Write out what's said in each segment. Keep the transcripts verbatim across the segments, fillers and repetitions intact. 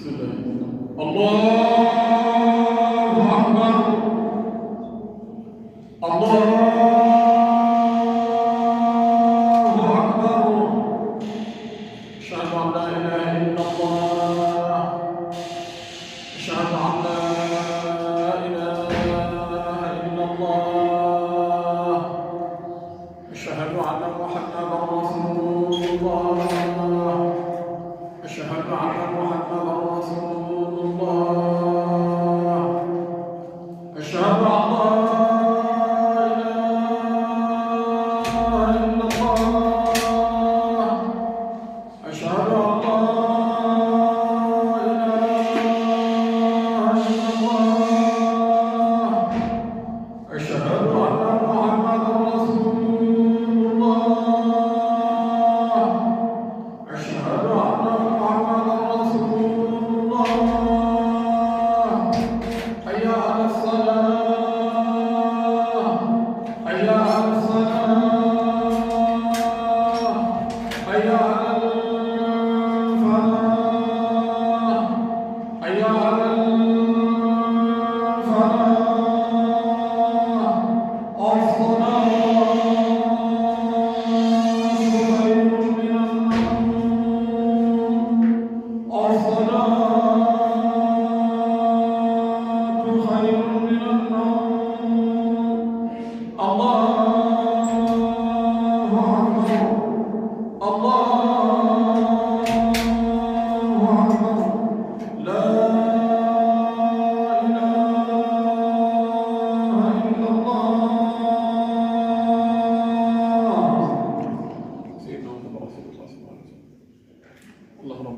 الله أكبر. الله أكبر. أشهد أن لا إله إلا الله. أشهد أن لا إله إلا الله. أشهد أن محمدا رسول الله. أشهد أن محمدا رسول الله. أشهد أن لا إله إلا الله. أشهد أن لا إله إلا الله. أشهد أن محمدا رسول الله. أشهد أن محمدا رسول الله. حي على الصلاة. حي على الصلاة. حي على الفلاح. حي على الفلاح. الصلاة خير من النوم. الصلاة خير من النوم. الله أكبر. الله أكبر. لا إله إلا الله. سيدنا محمد رسول الله صلى الله عليه وسلم. اللهم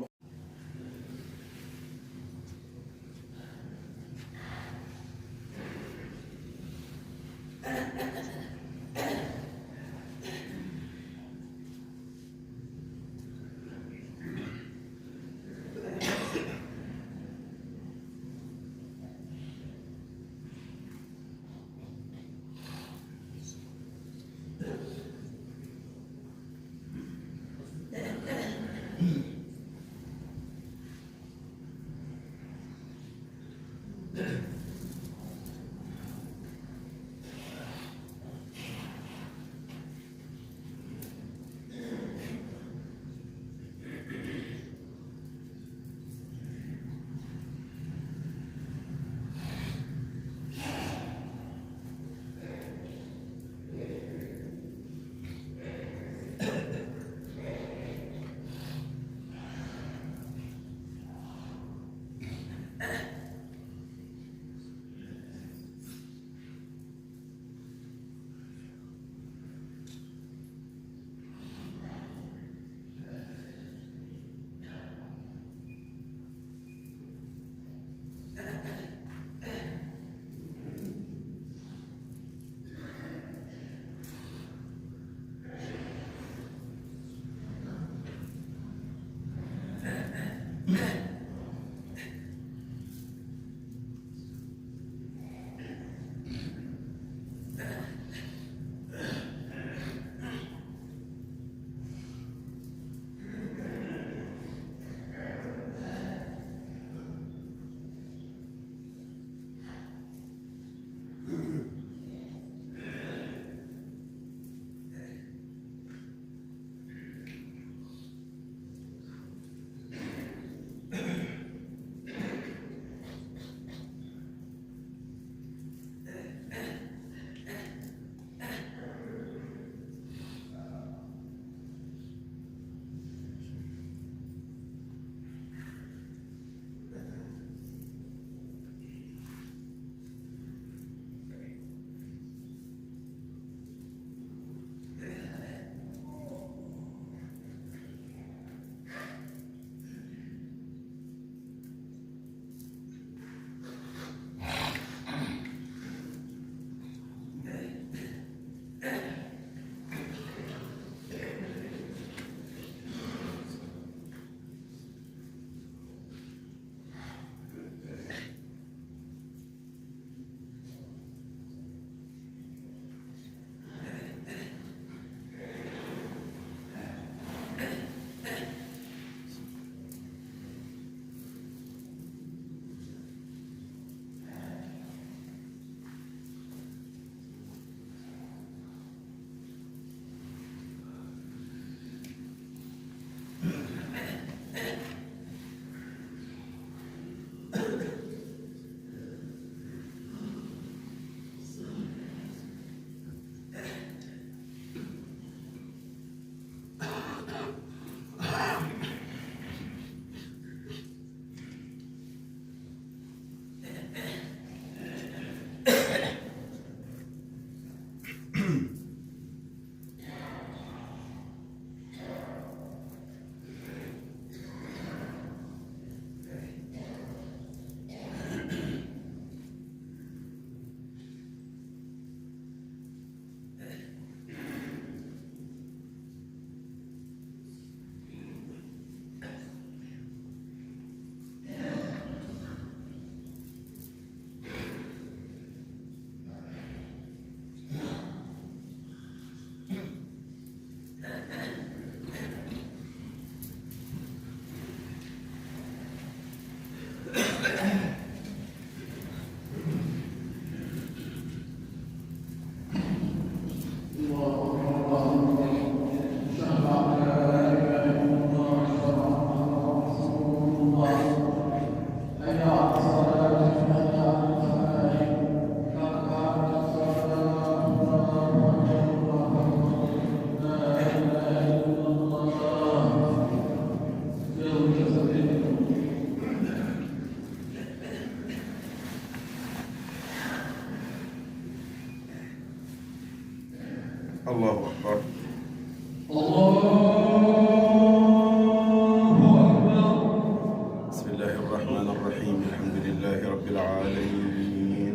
الرحمن الرحيم. الحمد لله رب العالمين.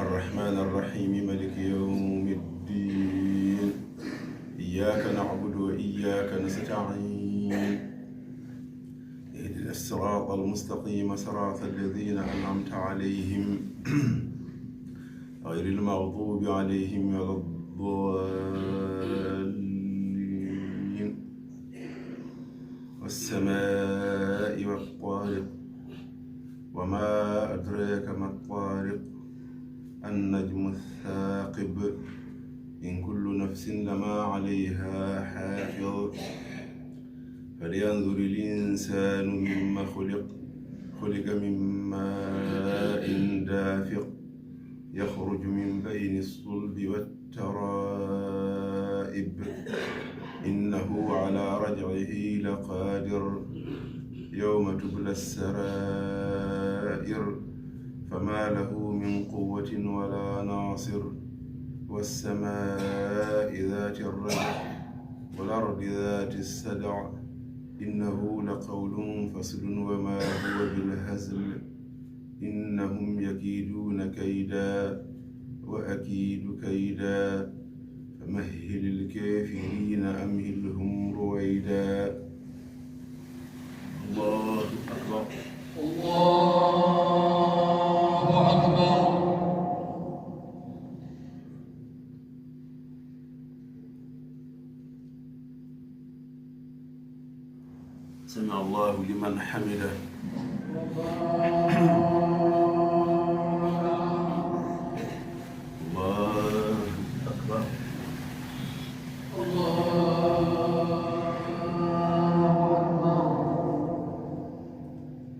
الرحمن الرحيم. ملك يوم الدين. إياك نعبد وإياك نستعين. اهدنا الصراط المستقيم، صراط الذين أنعمت عليهم، غير المغضوب عليهم ولا الضالين. والسماء والطارق. وما أدراك ما الطارق. النجم الثاقب. إن كل نفس لما عليها حافظ. فلينظر الإنسان مما خلق. خلق من ماء دافق. يخرج من بين الصلب والترائب. إنه على رجعه لقادر. يوم تبلى السرائر. فما له من قوة ولا ناصر. والسماء ذات الرجع. والأرض ذات الصدع. إنه لقول فصل وما هو بالهزل. إنهم يكيدون كيدا وأكيد كيدا. فمهل الكافرين أمهلهم رويدا. الله أكبر. الله أكبر. سمع الله لمن حمده. الله أكبر. الله أكبر.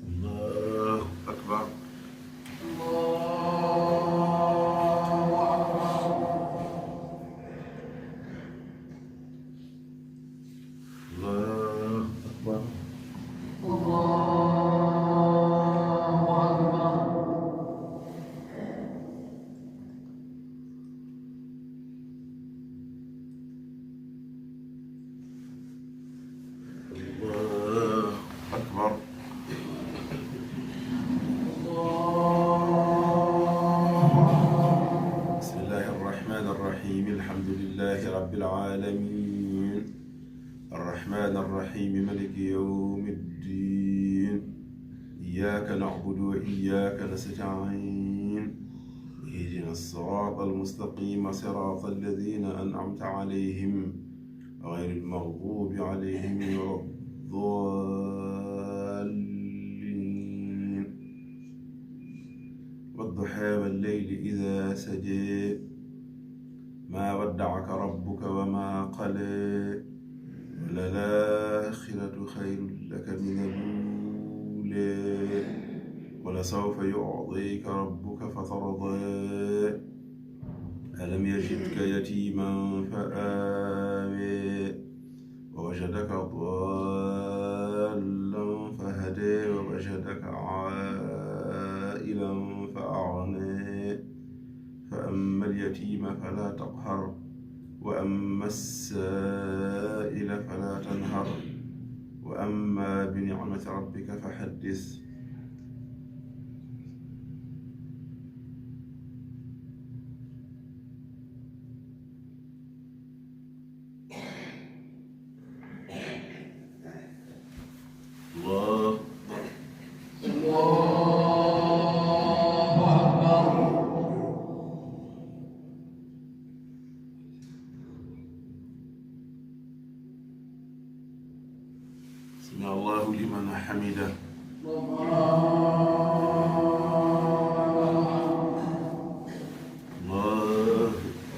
الله أكبر. الله أكبر. الله أكبر. الله أكبر. الله أكبر. بسم الله الرحمن الرحيم. الحمد لله رب العالمين. الرحمن الرحيم. ملك يوم الدين. إياك نعبد وإياك نستعين. اهدنا الصراط المستقيم، صراط الذين أنعمت عليهم، غير المغضوب عليهم ولا الضالين. والضحى والليل إذا سجى. ما ودعك ربك وما قلى. وللآخرة خير لك من الأولى. ولسوف يعطيك ربك فترضى. ألم يجدك يتيما فآوى. ووجدك ضالا فهدى. ووجدك عائلا فأغنى. فأما اليتيم فلا تقهر. وأما السائل فلا تنهر. وأما بنعمة ربك فحدث. الله أكبر. الله أكبر. سمع الله لمن حمده. الله أكبر. الله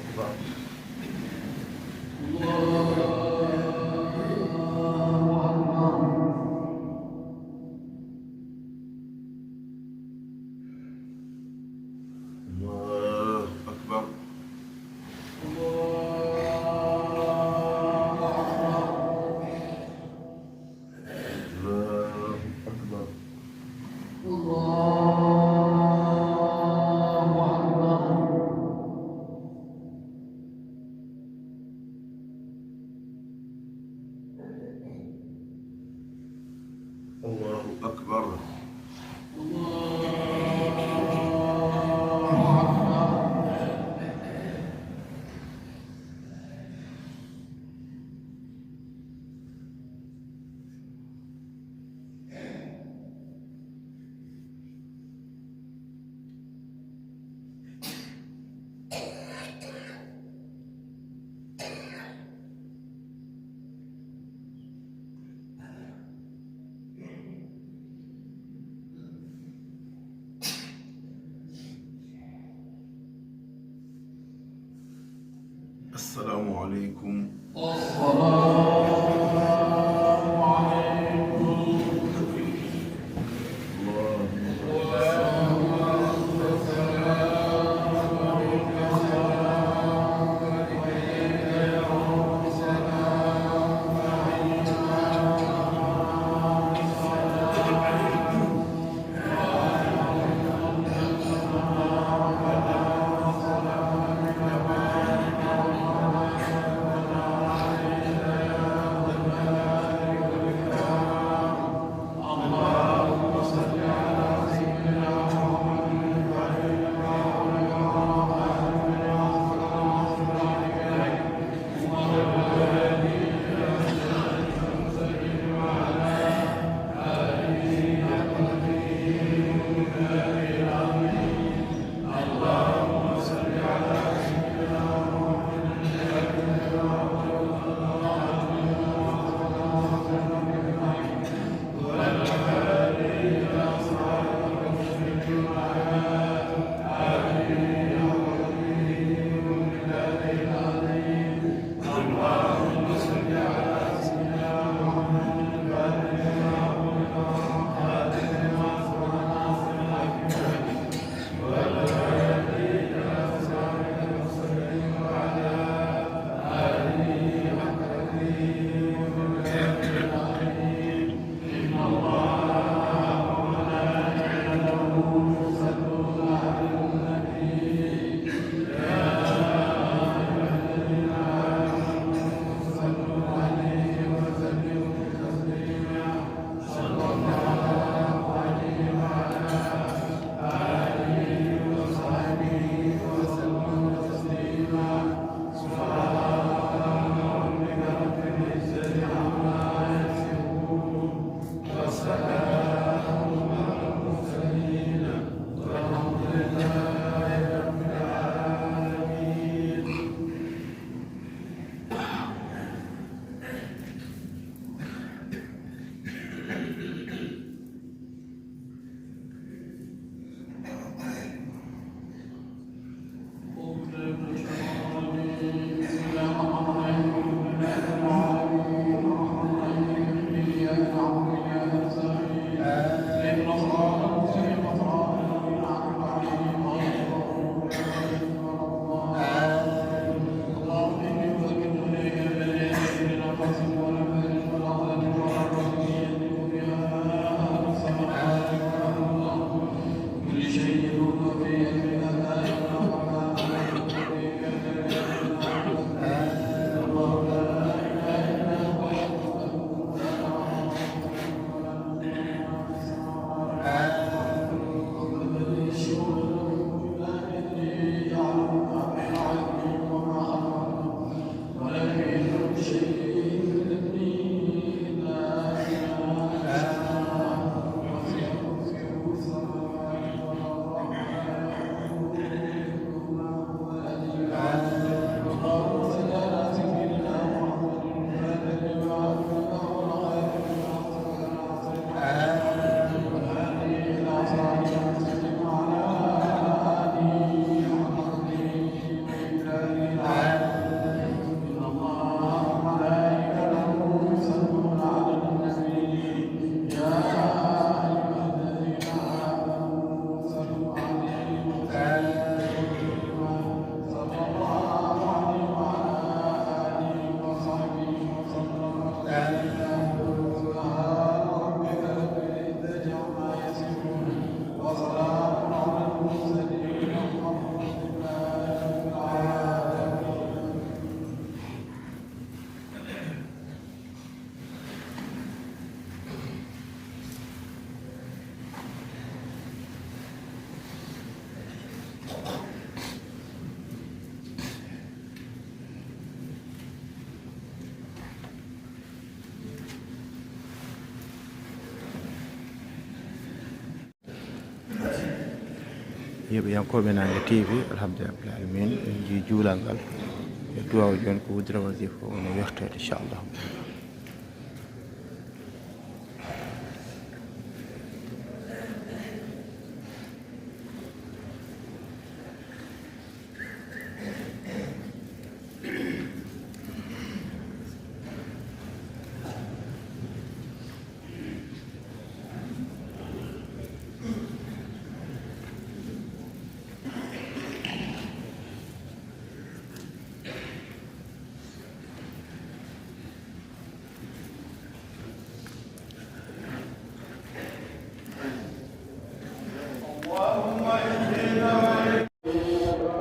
أكبر. الله أكبر. الله أكبر. الله أكبر. الله أكبر. السلام عليكم. Yeeɓiyankooɓe Naange T V, alhamdulillahi rabbil aalamiin, en njii juulal ngal. E duwaaw jooni ko uddira wasifa o, woni werteede, inchallah.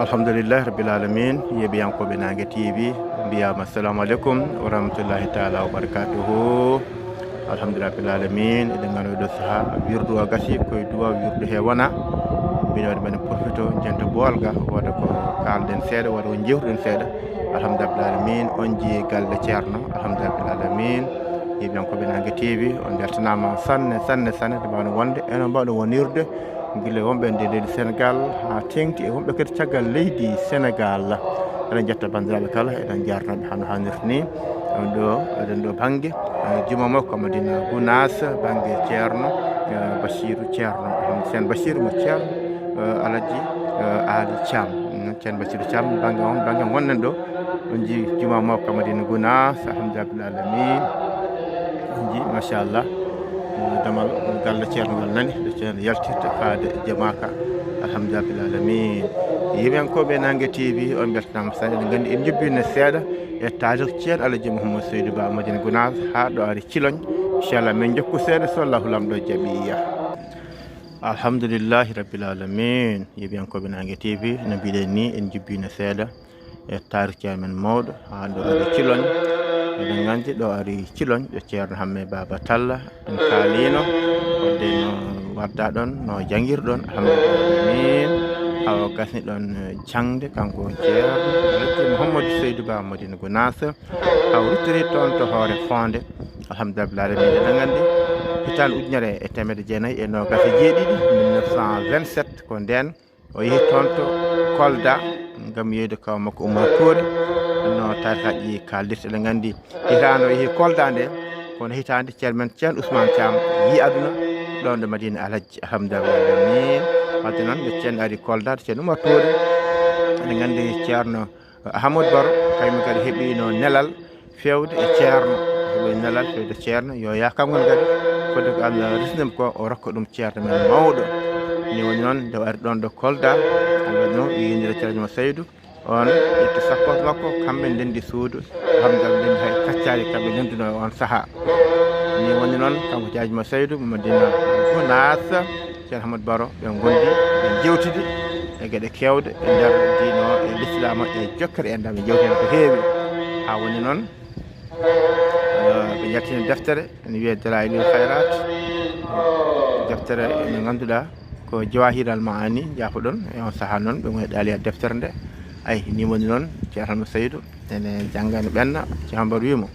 Alhamdulillahi rabbil alamin. Yeeɓiyankooɓe Naange T V, mbiyama assalamu aleykum wa rahmatullahi taala wa barakatuhu. Alhamdulillahi rabbil alamin. Eɗen ngano ɗo saha wirdu o gasi koye duwa wirdu he wona. Mbino waɗi mbaɗen profito jento boolga wooda ko kalɗen seeɗa wooda ko jewtuɗen seeɗa. Alhamdulillahi rabbil alamin. On jii galle Ceerno. Alhamdulillahi rabbil alamin. Yeeɓiyankooɓe Naange T V, on beltanama sanne sanne sanne to mbawno wonde eno mbawɗo wonirde. Gila wonɓe e nder leydi Senegal haa teeŋti e wonɓe kadi caggal leydi Senegal. Eɗen njetta banndiraaɓe kala, eɗen njaarnoo ɓe hano haanirta ni. Ɗo eɗen ɗo bannge, eh, juma makko Madina Gunaas, bannge Ceerno, eh, Basiiru Ceerno, Seen Basiiru mo Ceerno, eh, Alaji, eh, Aali Caam. Mm, Seen Basiiru Caam, bannge on, bannge gonɗen ɗo. On jii juma makko Madina Gunaas, alhamdulillahi alamin. On jii, machallah. Damal galle Ceerno ngal nani, ɗo Ceerno yaltirta faade jamaaka. Alhamdulillahi alamin. Yeeɓiyankooɓe Naange T V, on beltanama sanne. Eɗen nganndi en njubbino seeɗa e taarikh Ceerno Alaji Mouhamadou Seydou Ba Madina Gunaas haa ɗo ari Ciloñ. Inchallah, men jokku seeɗa so Allahu Laamɗo jaɓi. Alhamdulillahi rabbil alamin. Yeeɓiyankooɓe Naange T V, no mbiɗen ni, en njubbino seeɗa e taarikh Ceerno men mawɗo haa ɗo ari Ciloñ. Eɗen nganndi ɗo ari Ciloñ, ɗo Ceerno Hamme Baaba Talla en kaalino, wonde no warda ɗon, no janngir ɗon, alhamdulillahi alamin. Hawa gasni ɗon, eh, jaŋde, kanko Ceerno Alaji Mouhamadou Seydou Ba Madina Gunaas. Haw ruttori toon to Hoore Foonde. Alhamdulillahi alamin. Eɗen nganndi hitaande ujunere e teemedde jeenayi e noogaas e jeeɗiɗi, mille neuf cent vingt-sept, ko ndeen o yehi toon to Kolda ngam yeeyde kaw makko Oumar Touré. No taarikaaji kaaldirta, eɗen nganndi hitaande o yehi Kolda nde, kono hitaande Ceerno men Ceerno Ousmane Thiam yi aduna ɗoon ɗo Madina Alhaji. Alhamdulillahi alamin. Wadde noon nde Ceerno ari Kolda to Ceerno Oumar Touré, eɗen nganndi Ceerno Ahmadou Baro, kañum kadi heɓino nelal feewde e Ceerno, heɓi nelal feewde Ceerno, yo yaa kanko kadi fodde ko Allah resnimo ko, o rokka ɗum Ceerno men mawɗo. Ni woni noon, nde o ari ɗoon ɗo Kolda, Allah waɗi noon, o yiyondira Ceerno Seydou, on ƴetti sappoos makko, kamɓe ndenndi suudu, alhamdulillahi, ndenndi hay kaccaari kamɓe ndennduno e on sahaa. Ni woni noon, kanko Ceerno Seydou, Madina Gunaas, Ceerno Ahmad Baro, ɓe ngondi, ɓe jewtidi e geɗe keewɗe e nder diine o, e lislaam o, e jokkere enɗam, ɓe jewti heen ko heewi. Haa woni noon, eh, ɓe njaltini deftere, ene wiyee Dalaa'ilul Khayraat, deftere nde ngannduɗaa ko Jawaahiral Maani, jaafoɗon, e on sahaa noon, ɓe ngoni ɗaaliya deftere nde. Ay, ni woni noon, Ceerno Ahmad Seydou, ene jannga, ene ɓenna, Ceerno Ahmad Baro wii mo,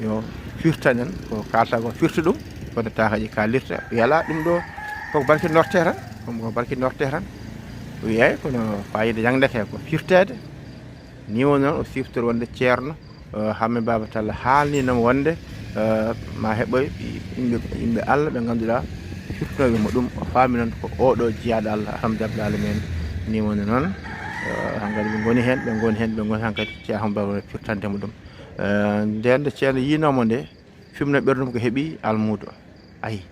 yo firtan en ko kaalta ko, firtu ɗum, ko nde taakaaji kaalirta. Wi alaa, ɗum ɗo koko barki norte tan, ɗum ko barki norte tan. Wi eey, kono faayiida jaŋde ke ko firteede. Ni woni noon o siftori wonde Ceerno, eh, Hamme Baaba Talla haalnino mo wonde, eh, ma heɓoy yimɓe, yimɓe Allah ɓe ngannduɗaa firtunooɓe mo ɗum. O faami noon ko oo ɗo jiyaaɗo Allah, alhamdulillahi alamin. Ni woni noon, eh, hankadi ɓe ngoni heen, ɓe ngoni heen, ɓe ngoni hankadi Ceerno Ahmad Baro firtande mo ɗum. Eh, nden nde Ceerno yiinoo mo nde, fimno ɓernde mum ko heɓi almuudo. Ayi,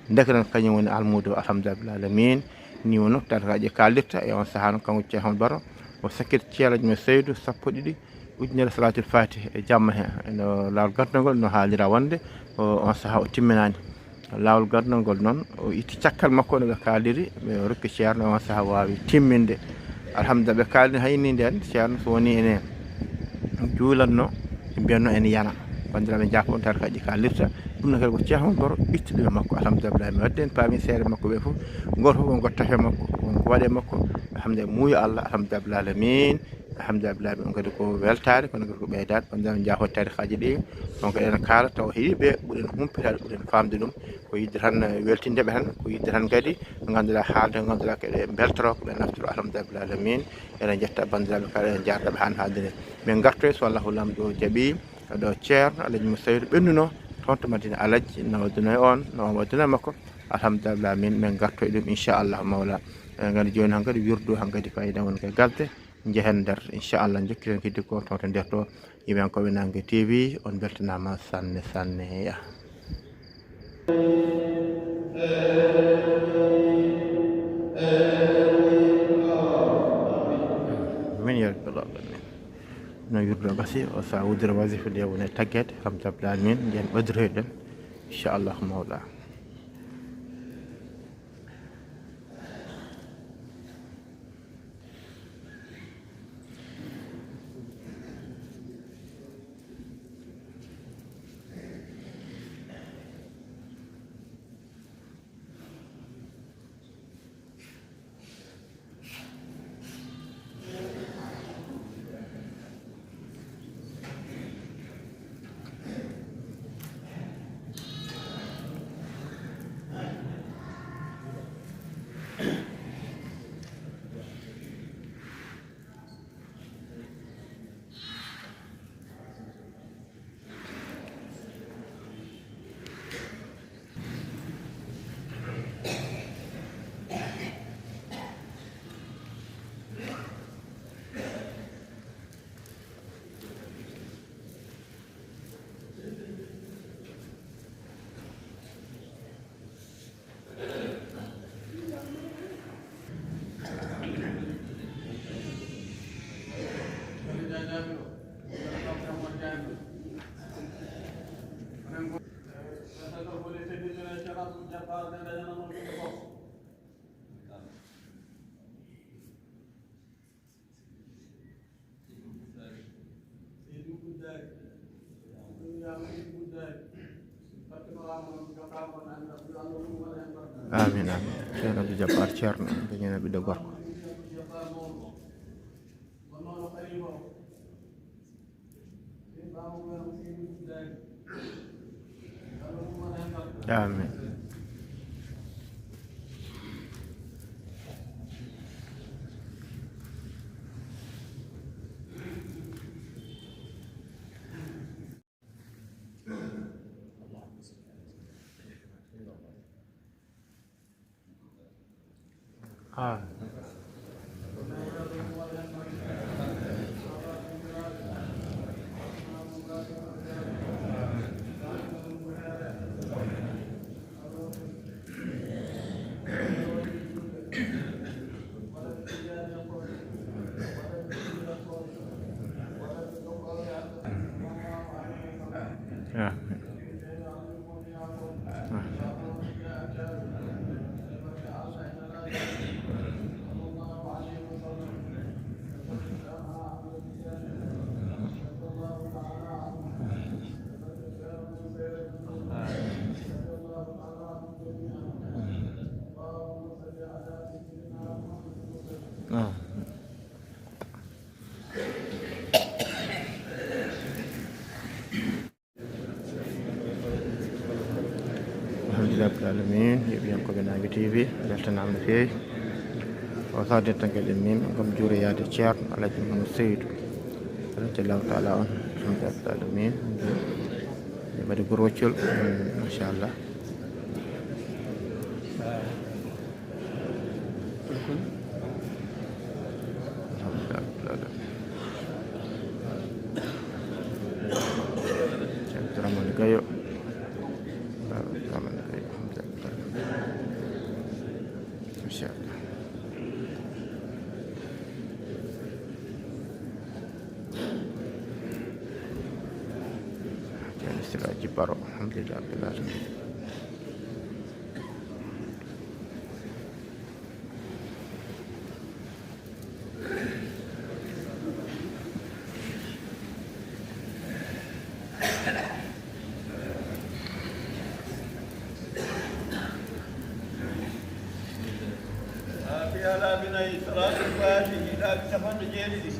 ndeke noon kañum woni almuudo, alhamdulillahi alamin. Ni woni noon taarikaaji kaalirta e on sahaa noon, kanko Ceerno Ahmad Baro, o sakkiti ceerno Seydou sappo ɗiɗi ujunere salaatul faatih e jamma he, e no laawol gardagol no haalira wonde, o, on sahaa o timminaani. Laawol gardagol noon, o itti caggal makko no ɓe kaaliri, ɓe rokki Ceerno on sahaa waawi timminde. Alhamdulillah, ɓe kaalini hay ni nden, Ceerno so woni ene juulatno, ɓe mbiyatno ene yana. Banndiraaɓe, njaafo on taarikaaji kaalirta, ɗum ne kadi ko Ceerno Baro itti ɗum e makko. Alhamdulillah, mi wadde en paami seeɗa makko ɓe fof, gooto fof won ko tafe makko, won ko waɗe makko. Alhamdulillah, muuyo Allah, alhamdulillah alamin. Alhamdulillah, on kadi ko weltaare, kono kadi ko ɓeydaade. Banndiraaɓe, njaafo taarikaaji ɗi, on kadi ene kaala, tawa heewi ɓe ɓuren humpitaade, ɓuren faamde ɗum. Ko yiɗde tan, eh, weltinde ɓe tan, ko yiɗde tan kadi ɓe ngannduɗaa haalde, ɓe ngannduɗaa ko ɓe mbeltoroo, ko ɓe naftoro. Alhamdulillah alamin. Eɗen njetta banndiraaɓe kala, eɗen njaarda ɓe haa no haalde ni. Min ngartoy so Allahu Laamɗo jaɓi, ɗo Ceerno Alaji Moussa Seydou ɓennuno toon to Madina Alaji, no waɗduno e on, no on waɗduno e makko. Alhamdulillah alamin, min ngartoy ɗum inchallahu mawla. Eɗen nganndi jooni hankadi wirdu hankadi ko enen woni koye gasde. Njehen nder, inchallah, njokkiten kadi ko toon to nder to. Yimɓe ko ɓe Naange T V, on mbeltanaama sanne, sanne, ya. Amin ya rabbal alamin. No wirdu o gasi, o sa wudira wasifa nde woni taggeede, alhamdulillah alamin, nden ɓadroyɗen, inchallahu mawla. Amin, amin. Ceerno Abdou Jabbar Ceerno, ɓe ñaanal ɓiɗɗo gorko. Amin. Ah. Ah. Ah. Alhamdulillah rabbil alamin, yeeɓiyankooɓe Naange T V, mbeltanaama no feewi. O saaden tan kadi min ngam juuroyaade Ceerno Alhaji Mamadou Seydou, radiyallahu taala anhu. Alhamdulillah rabbil alamin, ɓe mbaɗi goroocol, machallah. Abdourahmane Gayo. Abdourahmane Gayo. Machallah. Ceerno Siraaji Baro, alhamdulillah rabbil alamin. Fatiha laabi nayi, salaatul faatihi laabi capanɗe jeeɗiɗi.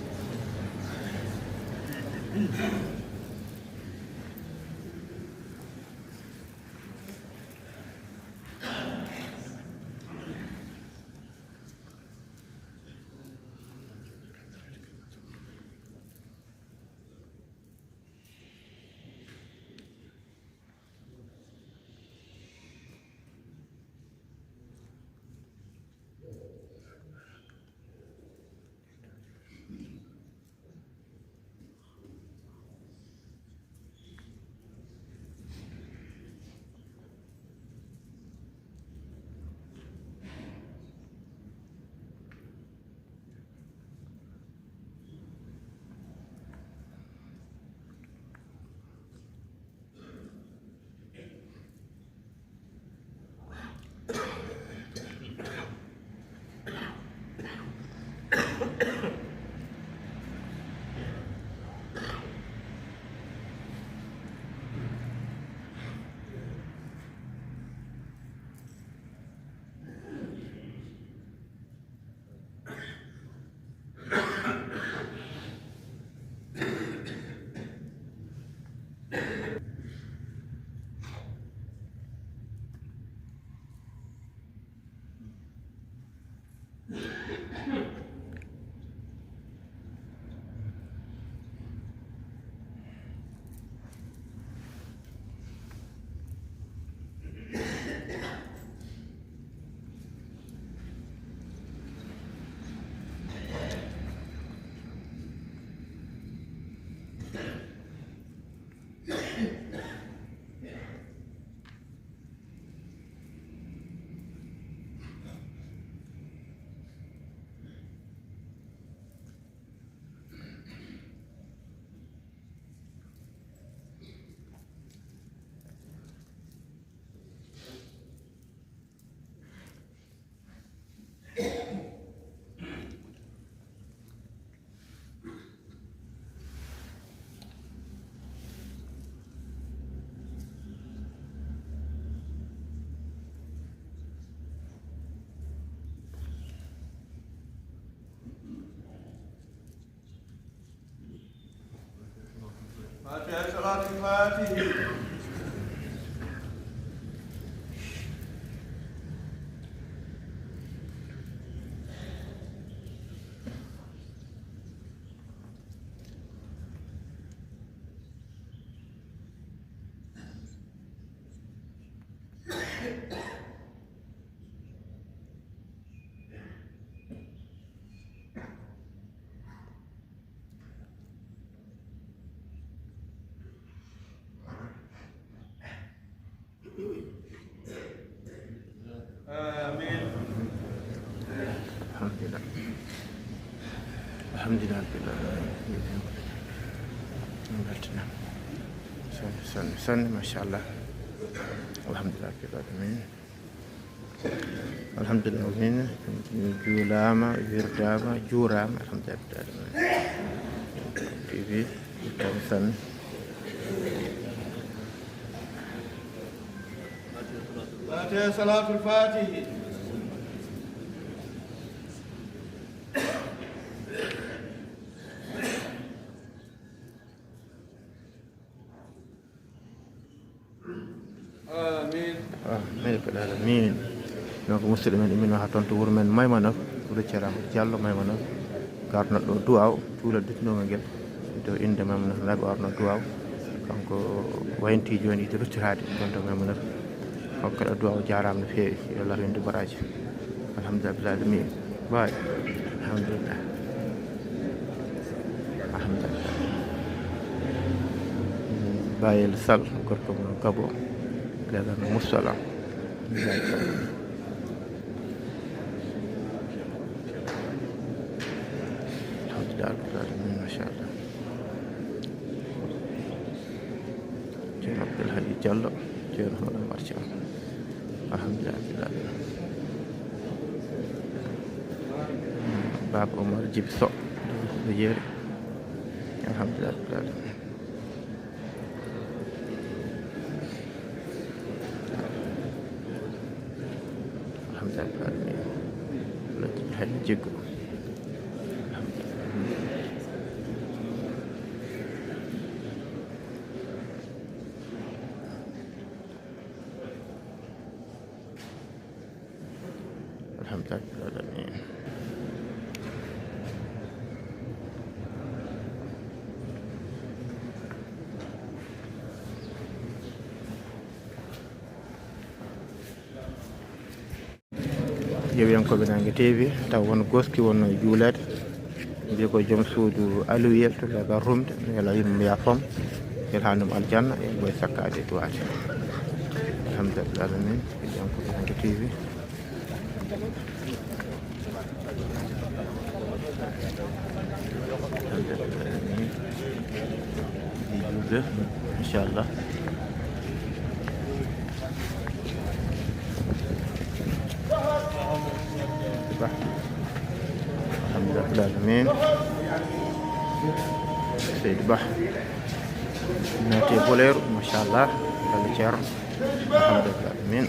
Fatiha, salaatul faatihi. Amin. Alhamdulillah. Alhamdulillah rabbil alamin. Sanni, sanni, sanni, machallah. Alhamdulillah rabbil alamin. Alhamdulillah, min juulaama, wirdaama, juuraama. Alhamdulillah rabbil alamin. Tv, wirdaama sanni. Fatiha, salaatul faatihi. Amin. Amin. Amin. Donc, musidɗo men, imminoo haa toon to wuro men Maymanor, wuro Ceerno Amadou Diallo Maymanor, garno ɗo duwaaw, cuulal duttunoogal ngel, to innde Maymanor, naɓe arno duwaaw. Kanko waynti jooni ide ruttiraade, gonɗo Maymanor. Hokkaɗo duwaaw, jaaraama no feewi, yo Allah reendu baraaji. Alhamdulillah rabbil alamin. Baay. Alhamdulillah. Alhamdulillah. Bayel Sall, gorko mo Gabo. Leeɗa no Mussala. Alhamdulillah rabbil alamin, machallah. Ceerno Abdoul Hadi Diallo, Ceerno Hono Omar Thiam. Alhamdulillah rabbil alamin. Baaba Omar Jibi Sow, ɗo jeeri. Alhamdulillah rabbil alamin. Alhamdulillah rabbil alamin. Lajji hay jiggo. Alhamdulillah. Alhamdulillah rabbil alamin. Yeewiyankooɓe Naange T V, taw won gooski wonno e juuleede. Mbiya ko joom suudu Aliyel to Leegal Rumde, mi wela yimɓe mbiya fom, yel haa ɗum aljanna, yel mboy sakkaade e duwaade. Alhamdulillah alamin, yeewiyankooɓe Naange T V. Alhamdulillah alamin. Ɗi juulde, inchallah. Bah. Alhamdulillah rabbil alamin. Seydi Bah. Naati e boleeru, machallah. Balla Ceerno. Alhamdulillah rabbil alamin.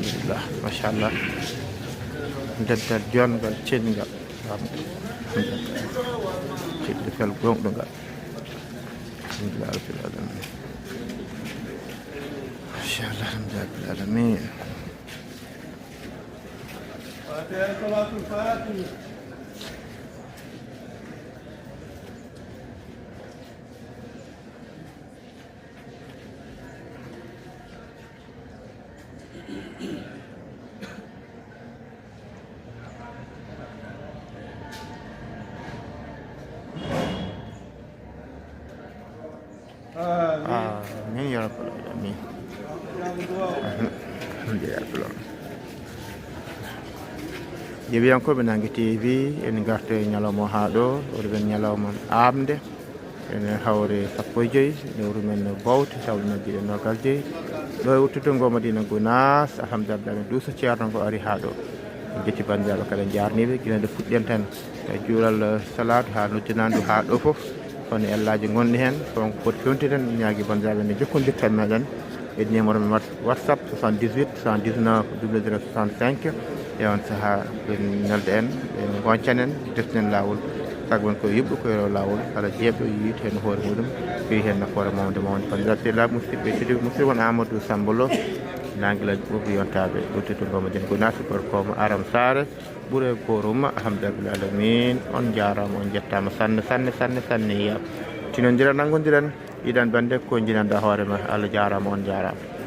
Alhamdulillah, machallah. Debdal jonngal, ceɗngal. Alhamdulillah. Ceɗɗi fel gonɗo ngal. Alhamdulillah rabbil alamin. Machallah, alhamdulillah rabbil alamin. Fatiha, salaatul faatihi. Amin ya rabbal alamin. Amin. Amin ya rabbal alamin. Yeewiyankooɓe Naange T V, en ngarto e ñalawma o haa ɗo, o ɗum en ñalawma aamde. Ene hawre sappo e joy, lewru men no Bowte, tawa noddi e noogas joy. Ɗo e wuttude ngo Madina Gunaas, alhamdulillah, duuso ceerno ngo ari haa ɗo. En jetti banndiraaɓe kala, en njaarnii ɓe, gila nde puɗɗen tan e juulal salaatu haa noddinaandu haa ɗo fof. Kono ellaaji ngonɗi heen, kono ko foti fewntiden, ñaagi banndiraaɓe nde jokkondirta e meɗen e numéro men Whats-, WhatsApp soixante-dix-huit, soixante-dix-neuf, double zéro soixante-cinq. E on sahaa ɓe nelda en, ɓe goncan en, deften laawol. Sago men ko yuɓɓe ko rewa laawol, kala jeeɓɗo yiwit heen hoore muɗum, fewi heen nafoore mawde mawde. Banndiraaɓe sehilaaɓe musidɓe tedduɓe, musidɗo mon Amadou Samba Lo, naange laaji ɓurɗo yontaaɓe ɗo teddu ngoma den ko naasi gorko mo Aram Saare, ɓure gorum, alhamdulillahi alamin. On njaaraama, on njettaama sanne sanne sanne sanne. Tinondira nanngondiren, yiɗan bannde ko njinanɗa hoore ma. Allah jaaraama, on njaaraama.